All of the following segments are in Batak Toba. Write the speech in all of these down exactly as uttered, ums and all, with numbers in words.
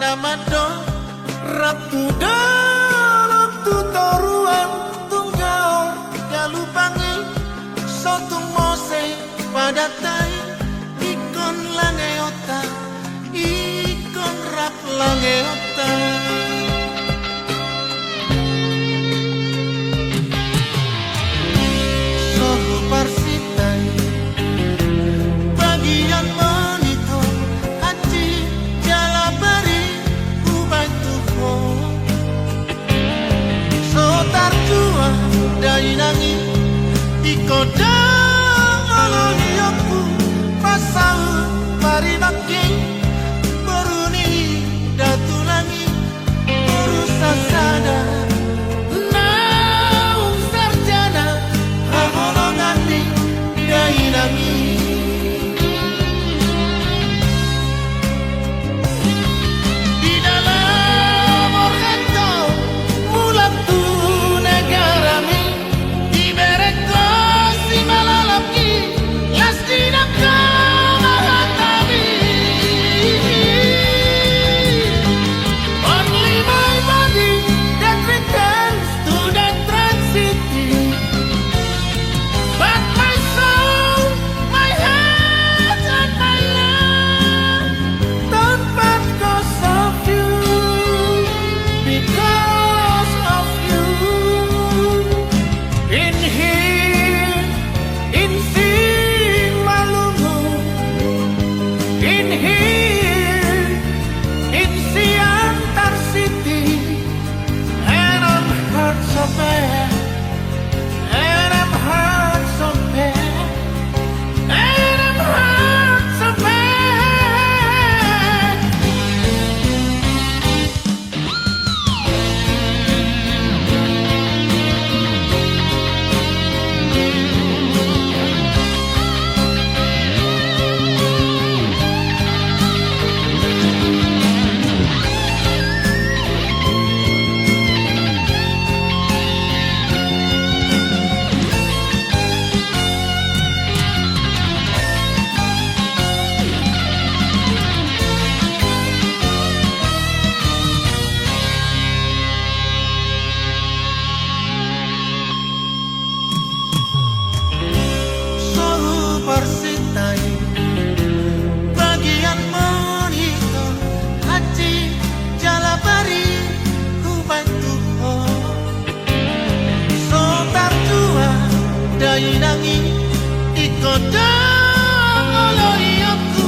Amando, rap tu dolok tu toruan, tung gaor galupangi, so tung mose padatai, ingkon langeonta, ingkon rap langeonta. Sohu parsinta i, bagian monitor, hansit jala bari hubaen tu ho. So tarjual dainang i, ingkon do olo niompu, pasaut parimangking, boru ni datulang i, boru sasada, naung sarjana haholongan ni dainang i. Di dalam organto, mulak tu negarami, diberengko simalolongki, las di nangka mahatami. Only my body that returns to the true city. But my soul, my heart, and my love don't part 'cause of you, because of you. In here, in Simalungun, in here, in Siantar City, and I'm hurt so bad, and I'm hurt so bad, and I'm hurt so bad. Sohu parsinta i, bagian monitor, hansit jala bari hubaen tu ho. So tarjual dainang i, ingkon do olo niompu,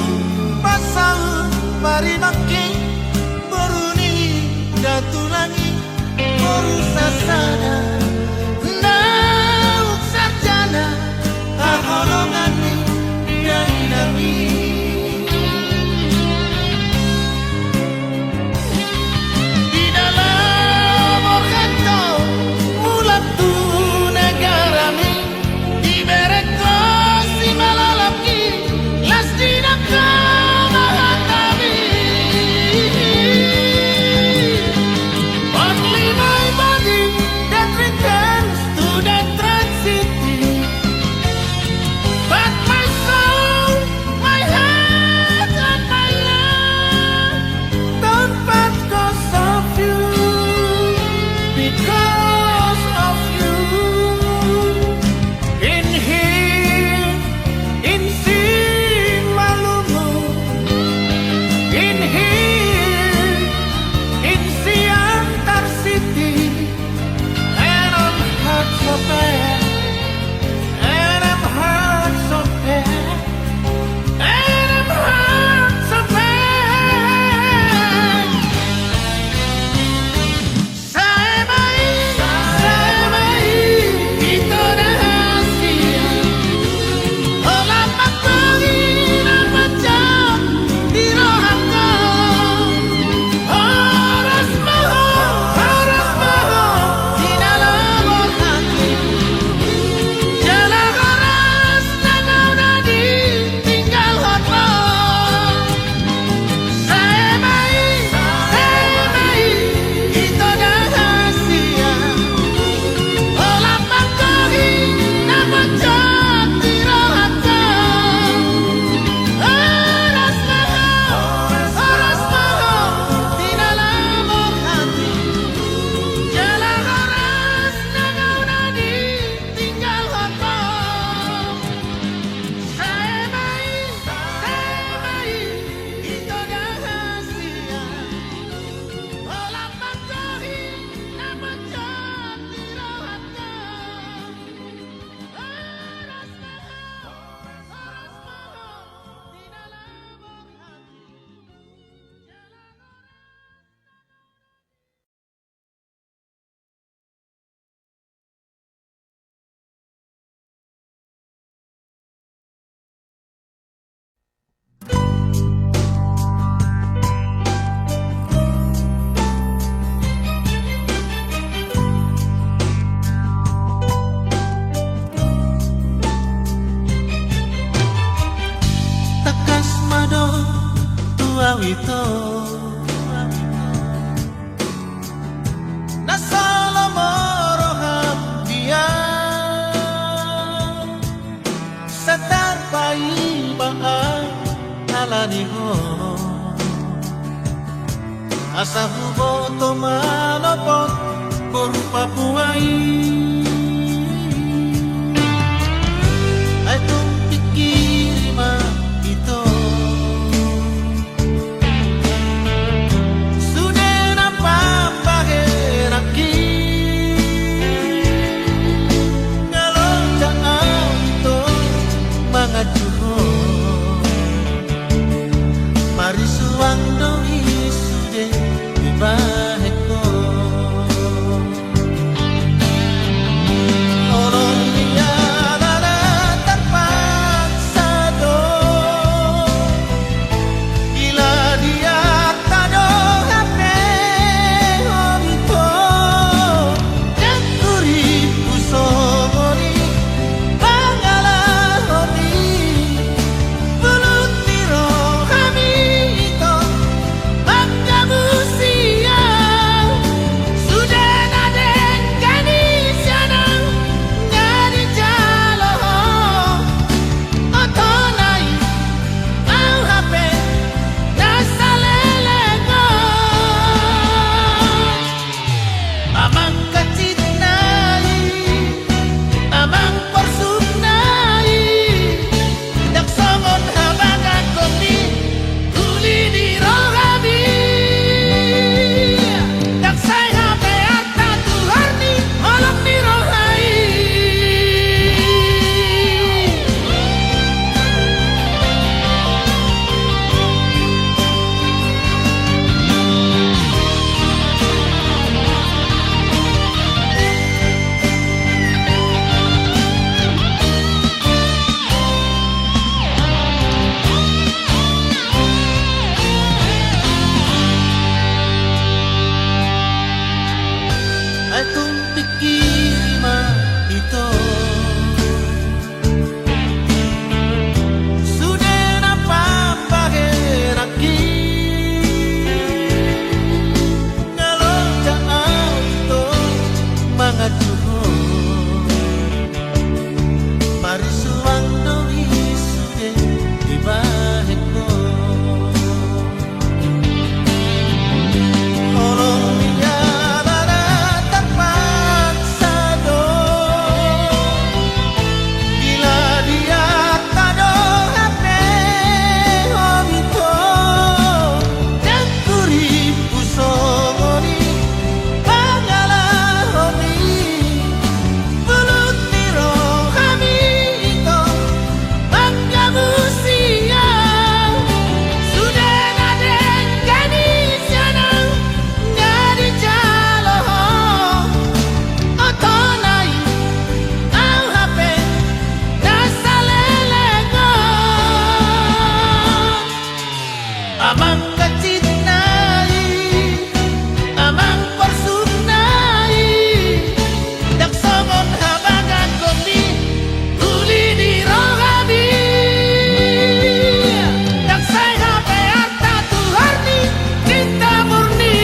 pasaut parimangking, boru ni datulang i, boru sasada, naung sarjana haholongan ni dainang i. Di dalam organto, mulak tu negarami, diberengko simalolongki, las di nangka mahatami. Only my body that Ni ho, asa huboto manopot boru Papua i. Ai tung pingkiri ma ito. Sude na pambahenanki, nga loja au ito manganju ho. Marisuang do i sude dibahen ho. Holong ni halak na tarpaksa do. Ila di arta do hape ho ito. Dang hurippu songon i pangalaho i. Bulut ni rohami ito manggabusi au. Sude na denggan i sian au nga dijalo ho. Oto na i au hape na saleleng on. Amang hansit na i, amang porsuk na i, ndang songon habagangon ni uli ni rohami. Ndang sai hape arta tuhor ni holong ni roha i. Ai tung pingkiri ma ito. Sude na pambahenanki, nga loja au ito manganju ho. Marisuang do i sude dibahen ho. Holong ni halak na tarpaksa do. Ila di arta do hape ho ito. Dang hurippu songon i pangalaho i. Bulut ni rohami ito manggabusi au. Sude na denggan i sian au nga dijalo ho. Oto na i au hape na saleleng on. Amang hansit na i, amang porsuk na i, ndang songon habagangon ni uli ni rohami. Ndang sai hape arta tuhor ni cinta murni.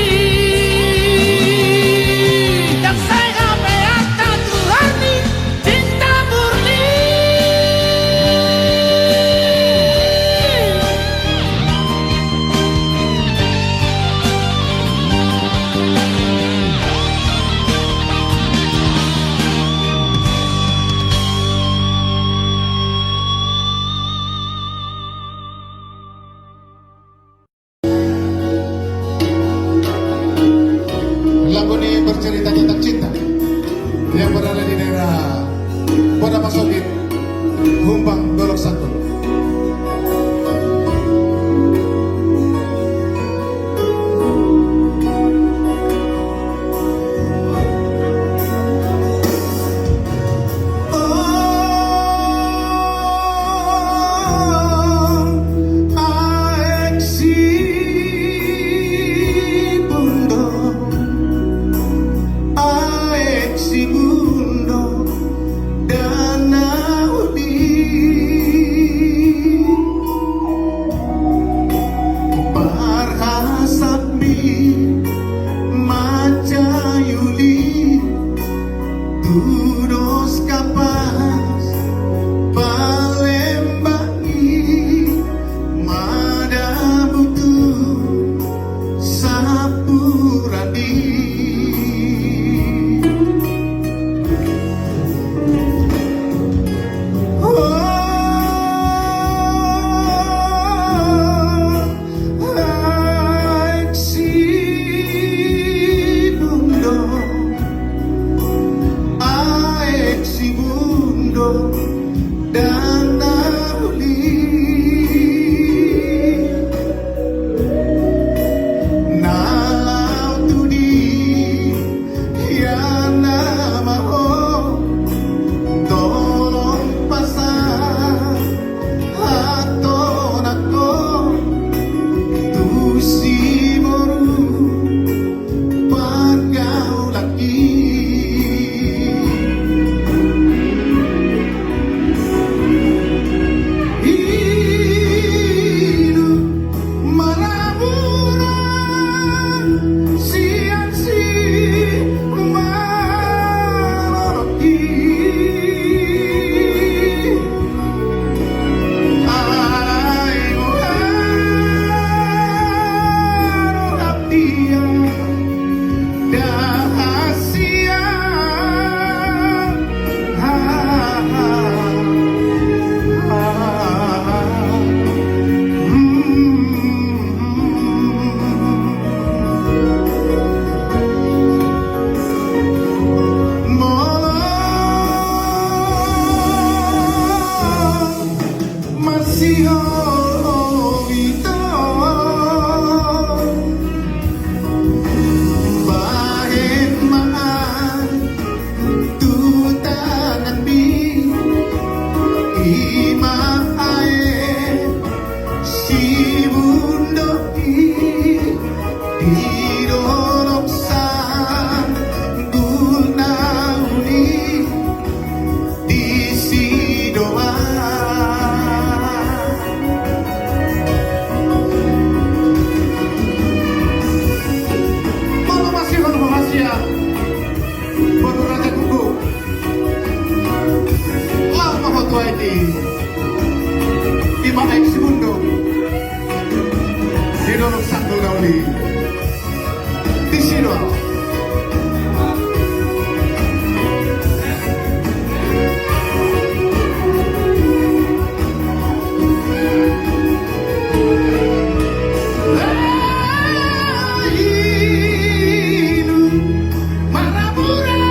Ndang sai hape arta tuhor ni cinta murni. Lagu ini bercerita tentang cinta yang berada di daerah Kota Pasogit, Humbang, Dolok Santul. Parhasap mi mansai uli, tudos kapas Palembang i, mada Ndang na uli na laho tu dia na maho, tolong pasahat tonangkon tu si boru pargaulan i. Hidup marabura sian si marorot i. Alai boha do hatiha, da hasian. Molo masihol ito, bahen ma an tu tanganmi, i ma aek si bundok i, di dolok sanggul na uli, disi do ahu. Molo masihol ho hasian, boru raja kuku, laho ma ho tu aek i. I ma aek si bundok, di dolok sanggul na uli. Disi do ahu. Hidup marabura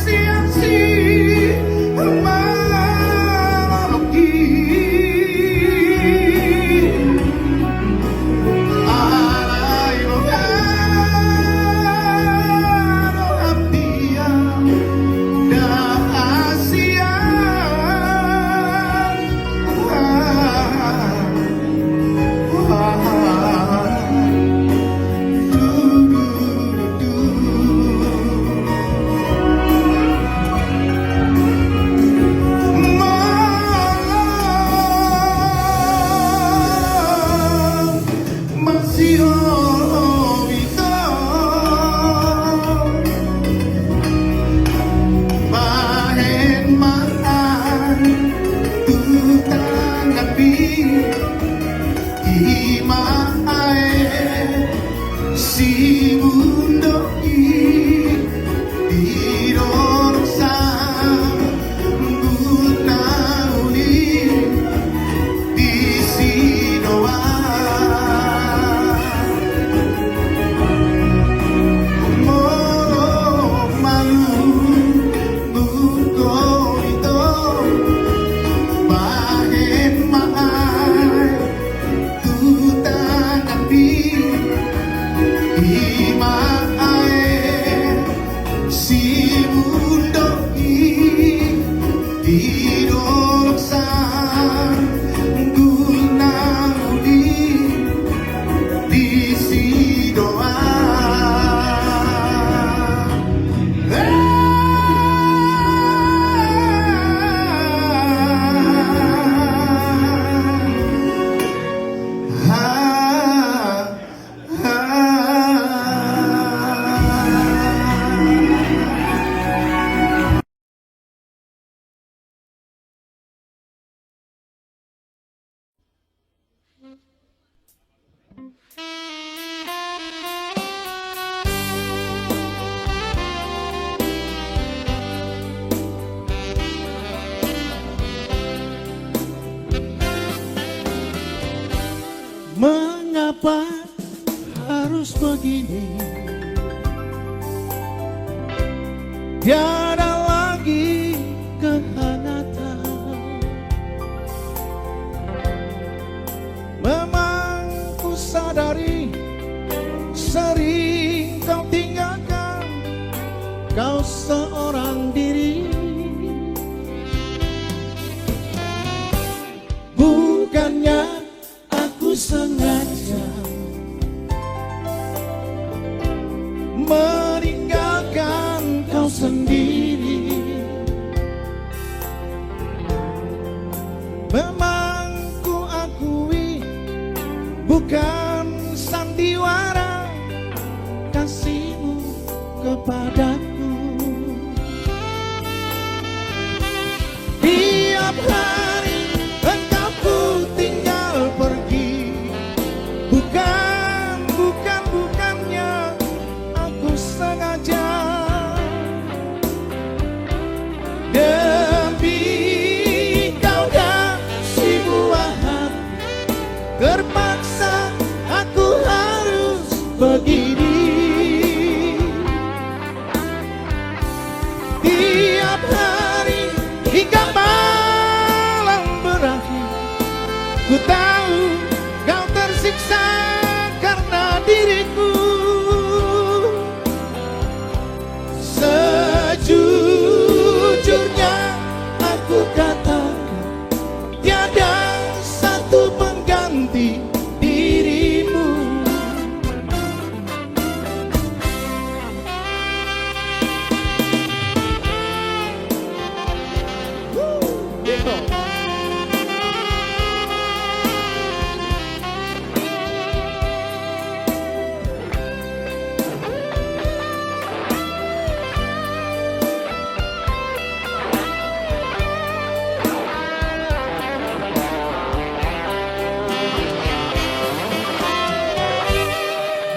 sian si marorot i. Alai boha do hatiha, da hasian. Masihol ito, bahen ma an tu tanganmi, i ma aek si bundok i, di dolok sanggul na uli, disi do ahu. Molo malungun ho ito, bahen ma an tu tanganmi, i ma aek si bundok i, di dolok sanggul na uli, disi do ahu. Mengapa harus begini? Tiada lagi seorang diri. Bukannya aku sengaja meninggalkan kau sendiri. Memang ku akui bukan sandiwara kasihmu kepadaku. Tiap hari engkau ku tinggal pergi. Bukan, bukan, bukannya aku sengaja. Demi kau dan si buah hati, terpaksa aku harus begini. Tiap hari hingga malam berakhir, ku tahu kau tersiksa karena diriku. Sejujurnya aku katakan, tiada satu pengganti dirimu.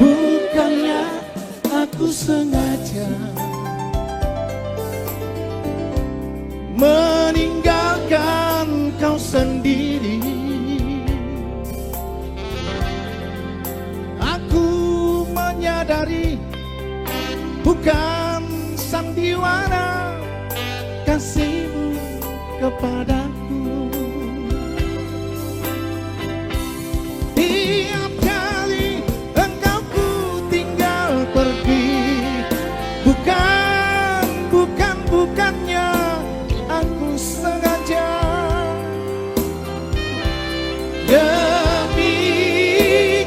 Bukannya aku sengaja meninggalkan kau sendiri. Aku menyadari bukan sandiwara kasihmu kepadaku. Tiap kali engkau ku tinggal pergi, bukan, bukan, bukannya aku sengaja. Demi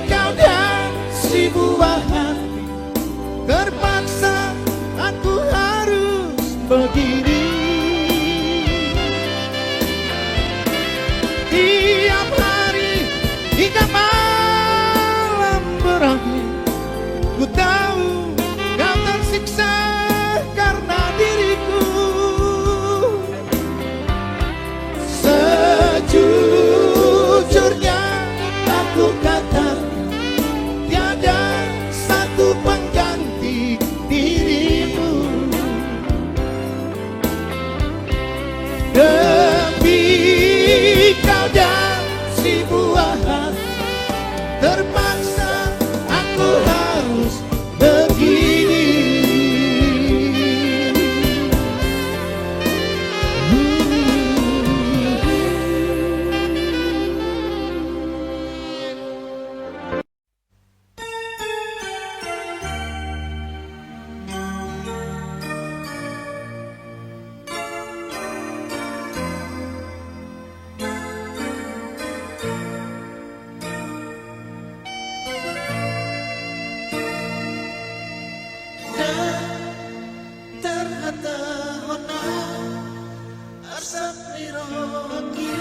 kau dan si buah hati, terpaksa aku harus begini. Tiap hari hingga malam berakhir, ku tahu kau tersiksa karena diriku. Sejujurnya aku katakan, tiada satu pengganti dirimu. Demi kau dan si buah hati, terpaksa aku harus begini. Tarhata hona asap ni rohangki.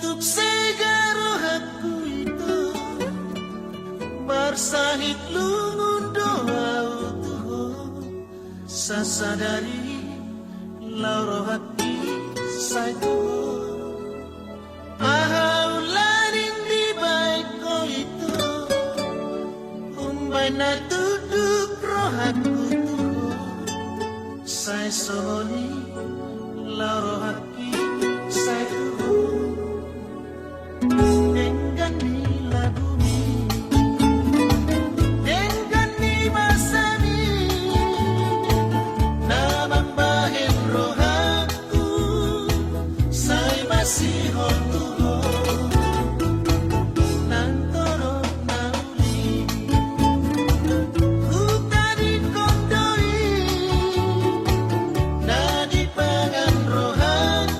Tuk sega rohangku ito, marsahit lungun do au tu ho. Sasadari laho rohangki sae tu ho. Aha ulaning dibaen ho ito, umbaen na tunduk rohangku tu ho. Sae songon i laho rohangki sae tu ho. Denggan ni lagumi, denggan ni basami, na mambahen rohangku sae masihol tu ho. Nang torop na uli hutadingkon do i, na dipangan rohangku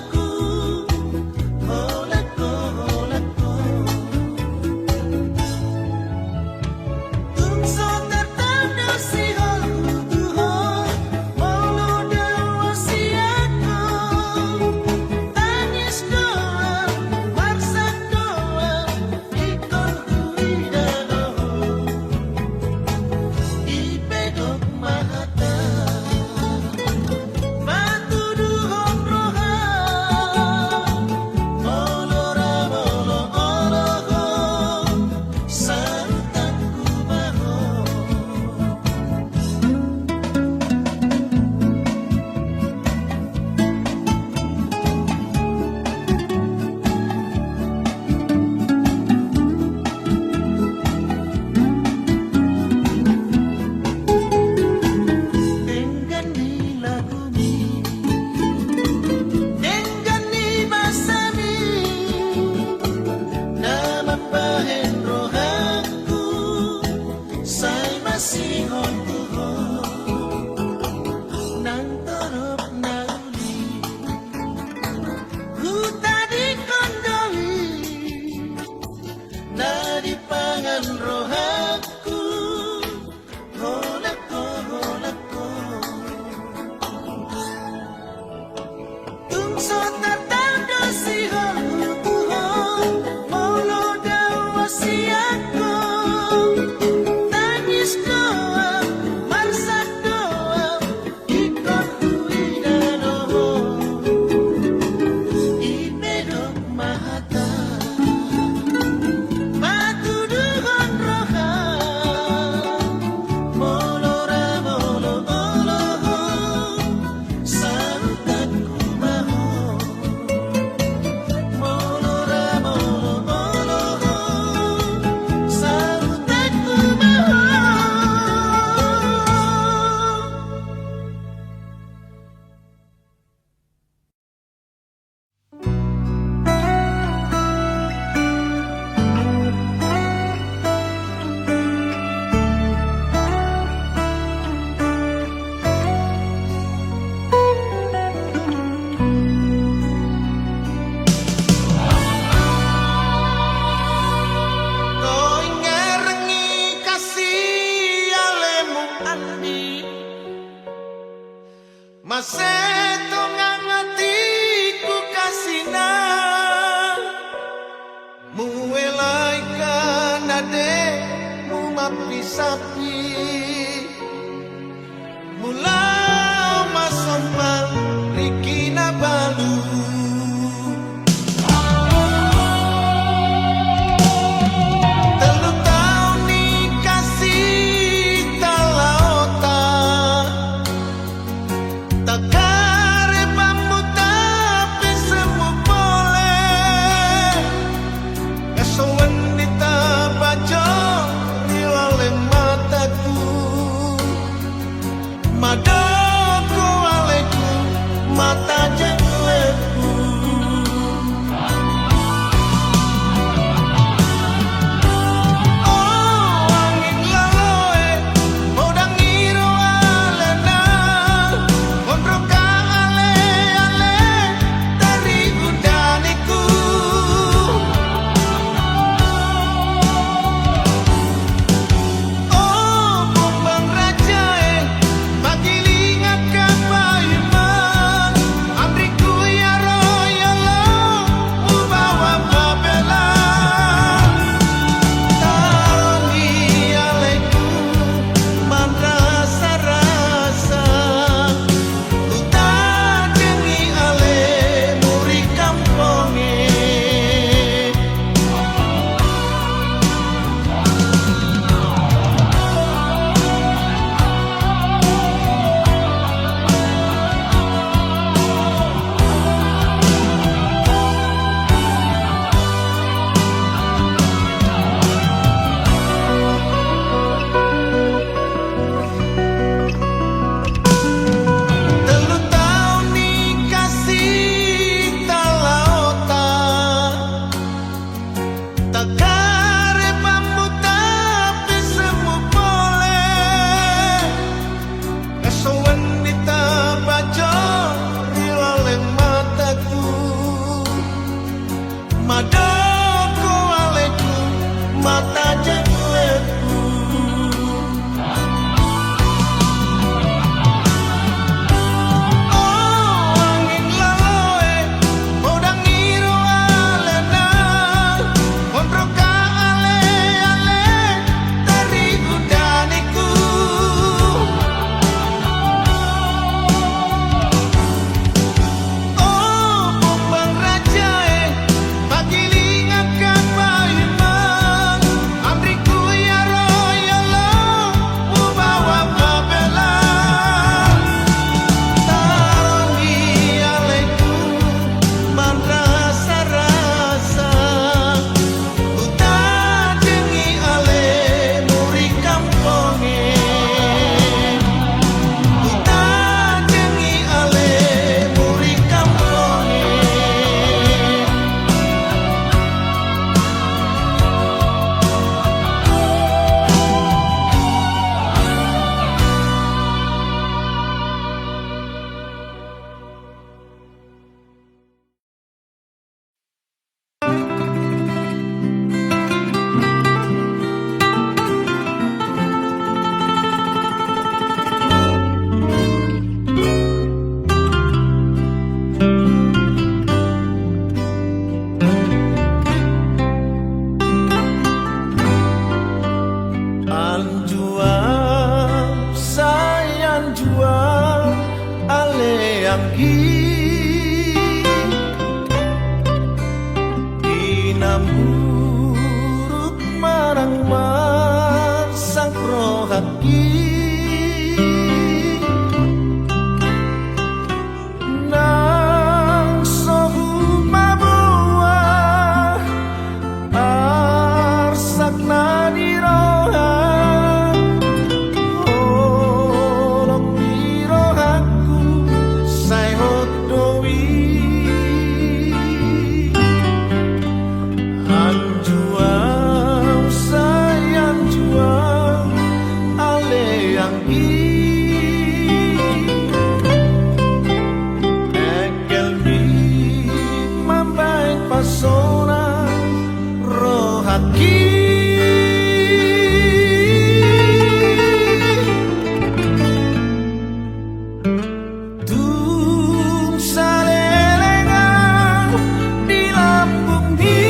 Madok ho aleku, mata jengletku. O angin laloe, podang ni ro alena, on roha ale, ale, tarigu daniku. O pompang raja e, pagiling angka paima, amriku ia ro ia lo, hubawa mabela. Taron ni aleku manrasa-rasa. Hutajengi ale muri kampong e. Hutajengi ale muri kampong e. Anjuang, sai anjuang, ale anggi. Di na muruk manang marsak rohangki. Nang so hupaboa arsak na di roha, holong ni rohangku sai hot do i. Anjuang, sai anjuang, ale anggi. Engkelmi mambaen pasona rohangki. Tung saleleng au di lambungmi,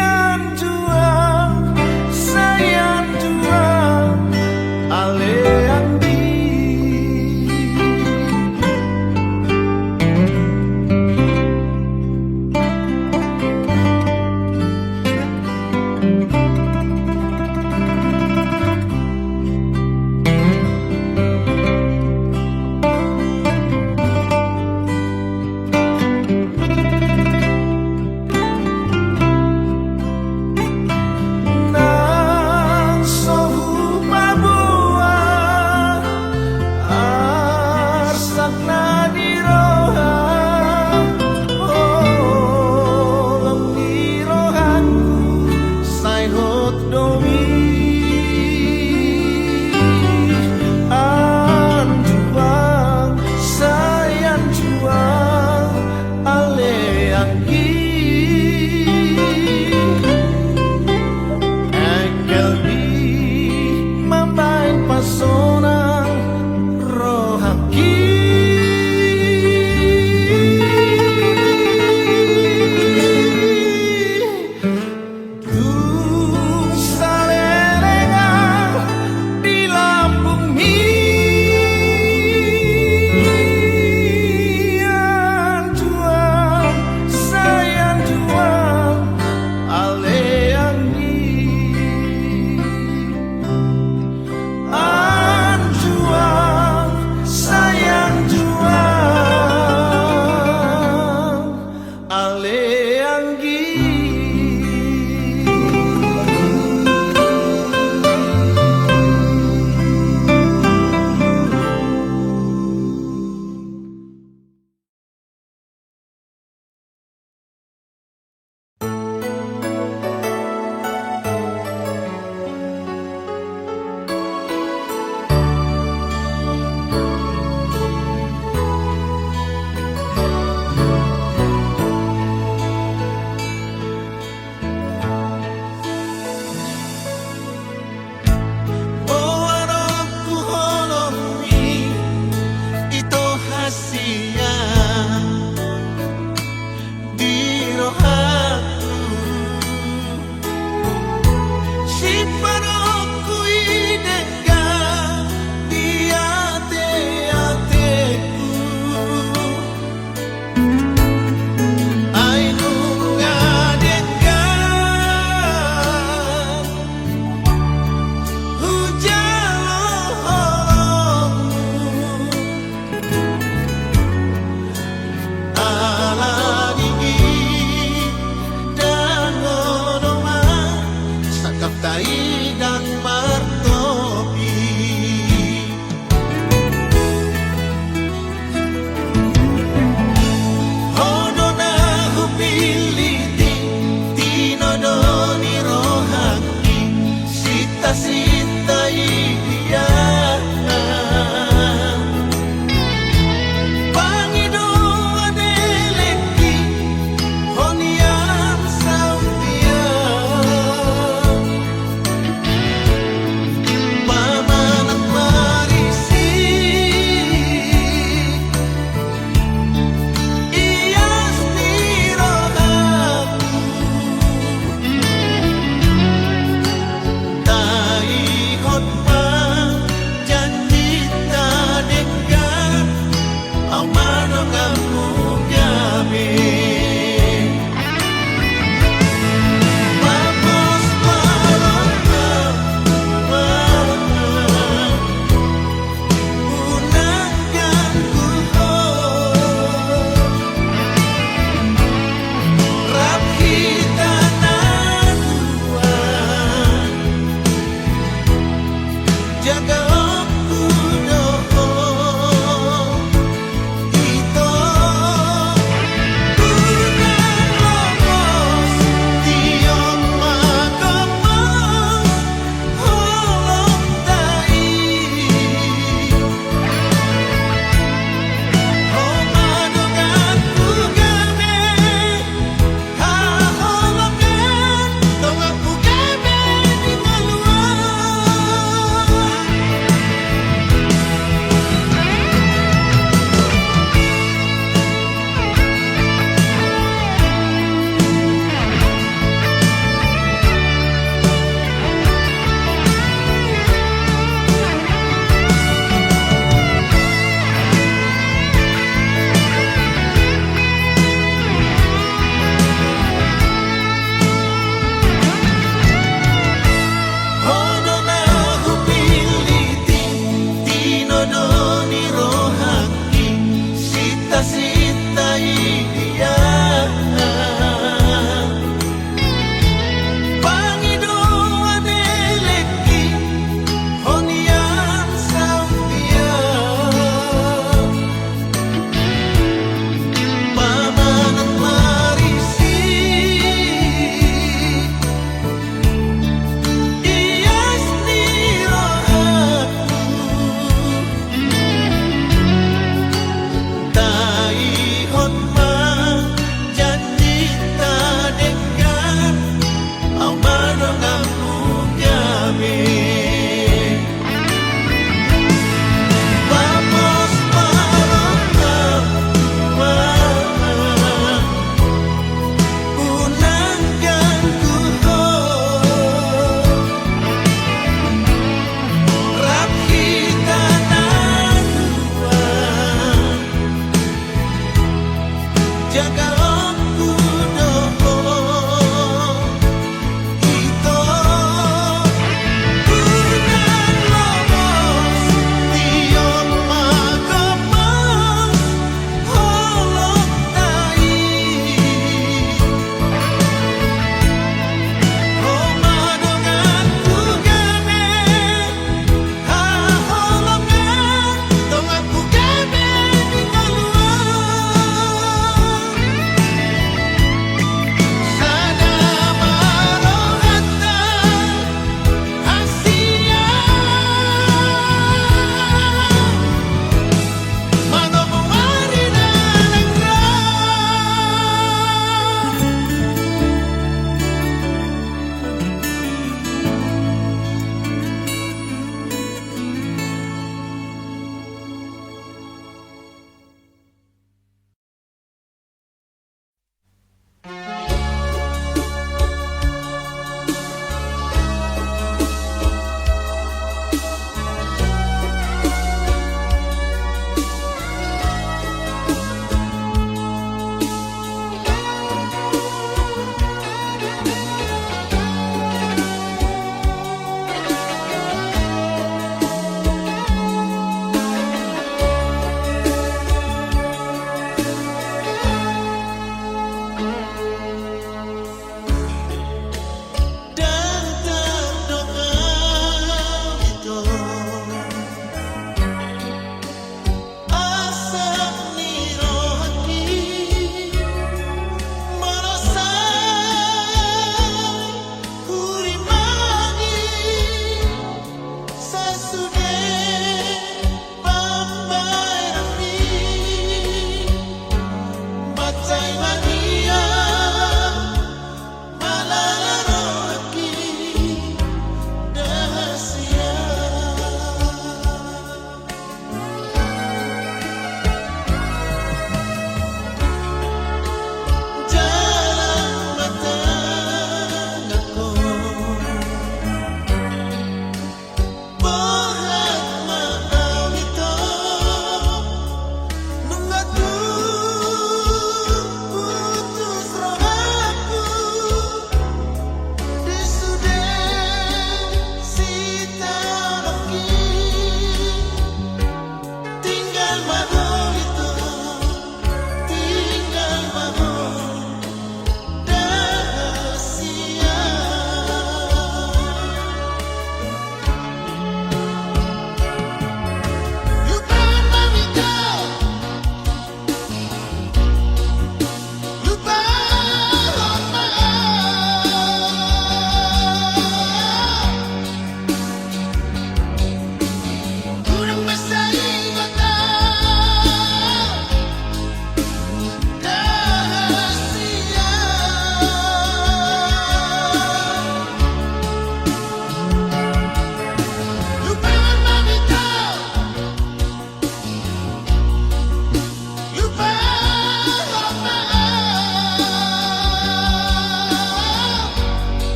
anjuang, sai anjuang, ale anggi.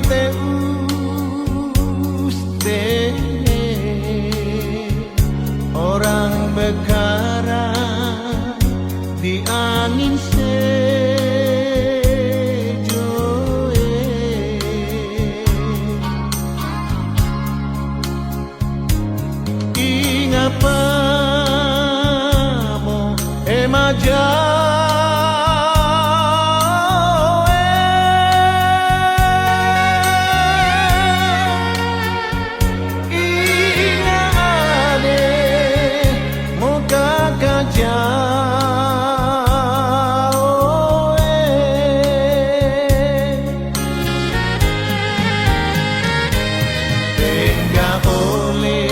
Te uste orang berkarat di angin sejuk. Inga pamo ema jae. Inga ade mo kaka jae. Denggan ole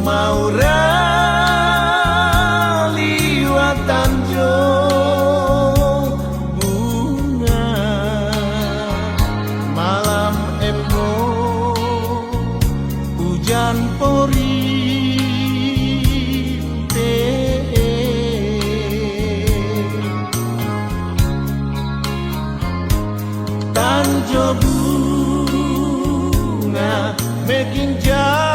maura liwatan jo bunga, malam embo ujan porinte. Tanjo bunga mekeng jae.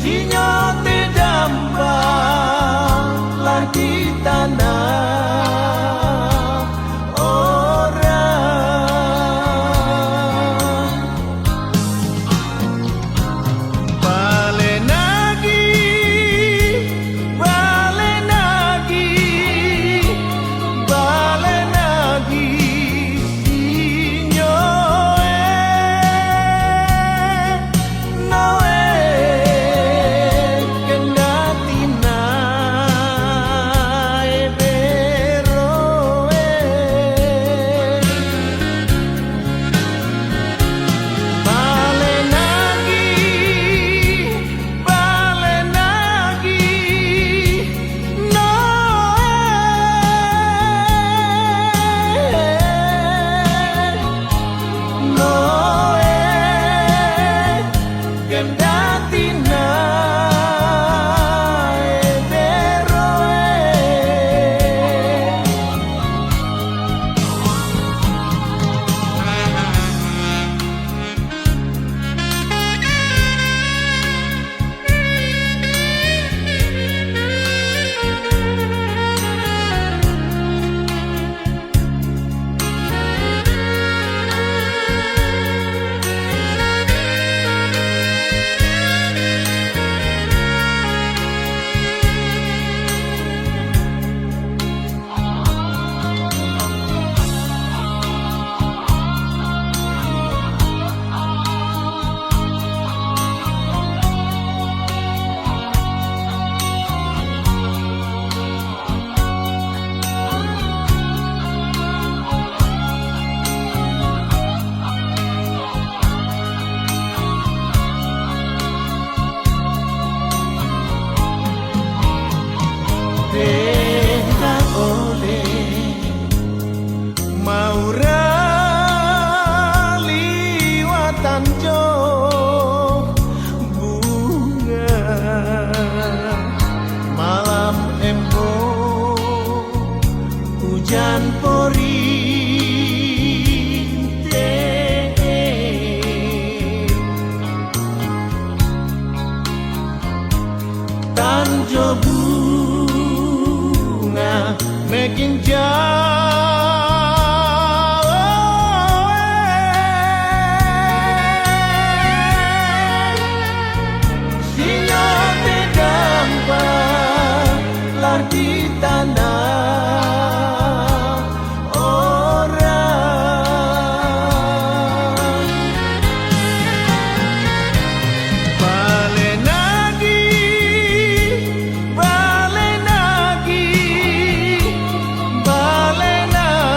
Sinyote damba lagi tanah orang. Bale nagi, bale nagi, bale nagi, sinyo e, no e, kendatina e bero e. Bale nagi, bale nagi, no e, no e, kendatina e bero e. Denggan ole maura liwatan jo bunga, malam embo ujan porinte. Tanjo bunga mekeng jae. Sinyote damba lagi tanah orang. Bale nagi, bale nagi, bale nagi.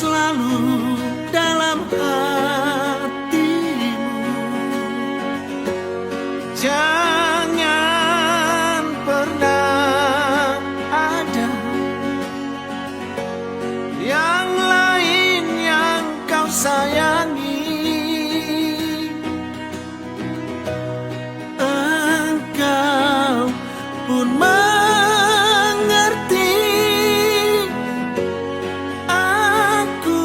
selalu dalam hatimu. Jangan pernah ada yang lain yang kau sayangi. Engkau pun mengerti, aku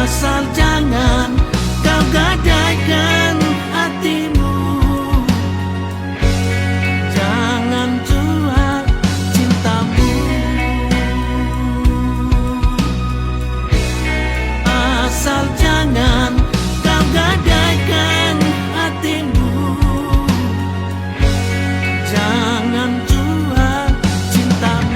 Asal jangan kau gadaikan hatimu, jangan jual cintamu. Asal jangan kau gadaikan hatimu, jangan jual cintamu.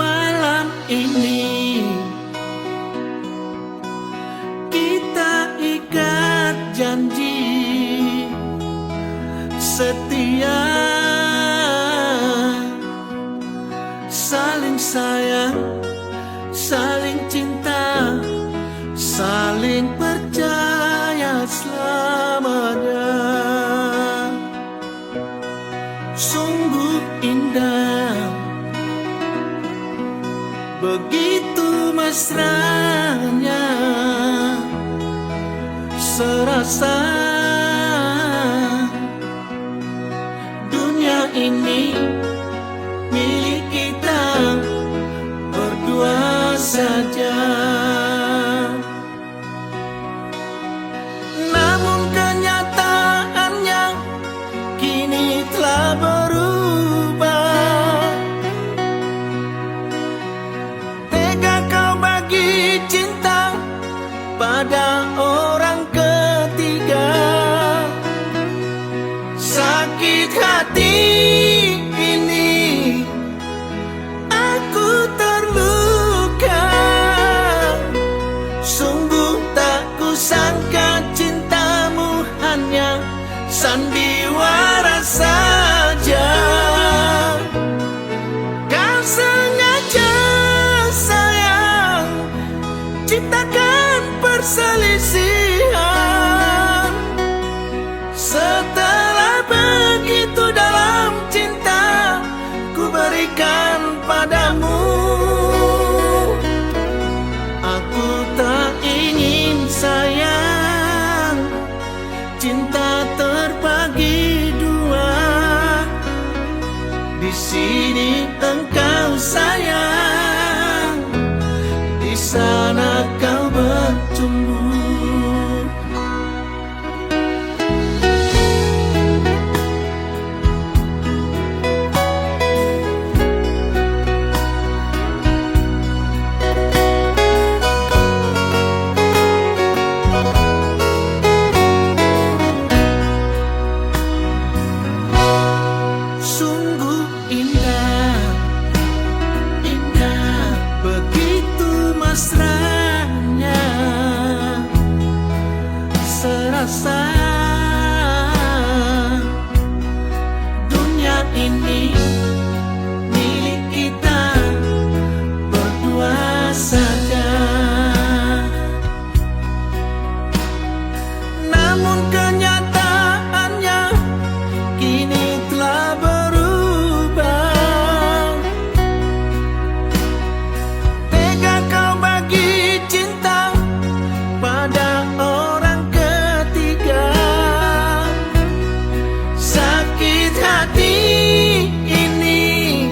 Malam ini kita ikat janji setia, saling sayang, saling cinta, saling percaya selamanya. Sungguh indah, begitu mesranya, serasa dunia ini milik kita berdua saja. Namun kenyataannya kini telah berubah. Tega kau bagi cinta pada orang ketiga. Sakit hati ini aku terluka, sungguh tak kusangka cintamu hanya sandiwara saja. Kau sengaja, sayang, ciptakan perselisihan. Setelah begitu dalam cinta ku berikan padamu, aku tak ingin, sayang, cinta terbagi dua. Di sini engkau, sayang, di sana kau bercumbu. Sungguh indah, indah, begitu mesranya, serasa dunia ini milik kita berdua saja. Namun kenyataannya kini telah berubah. Tega kau bagi cinta pada orang ketiga. Sakit hati ini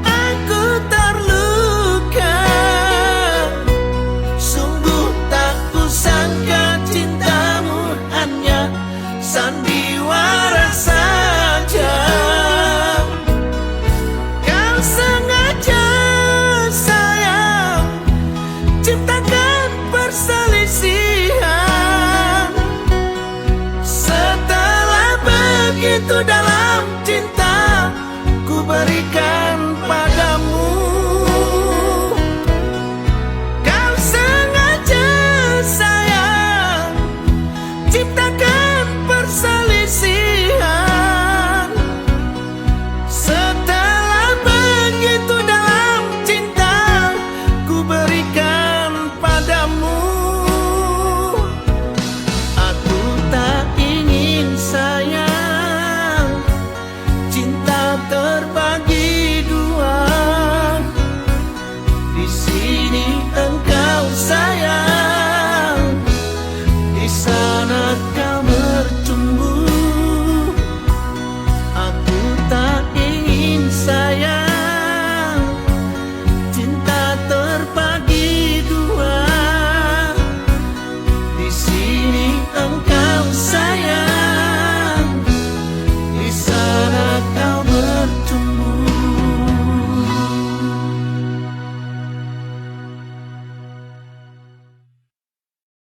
aku terluka, sungguh tak kusangka cintamu hanya sandiwara saja. Kau sengaja, sayang, ciptakan perselisihan. Setelah begitu dalam cinta ku berikan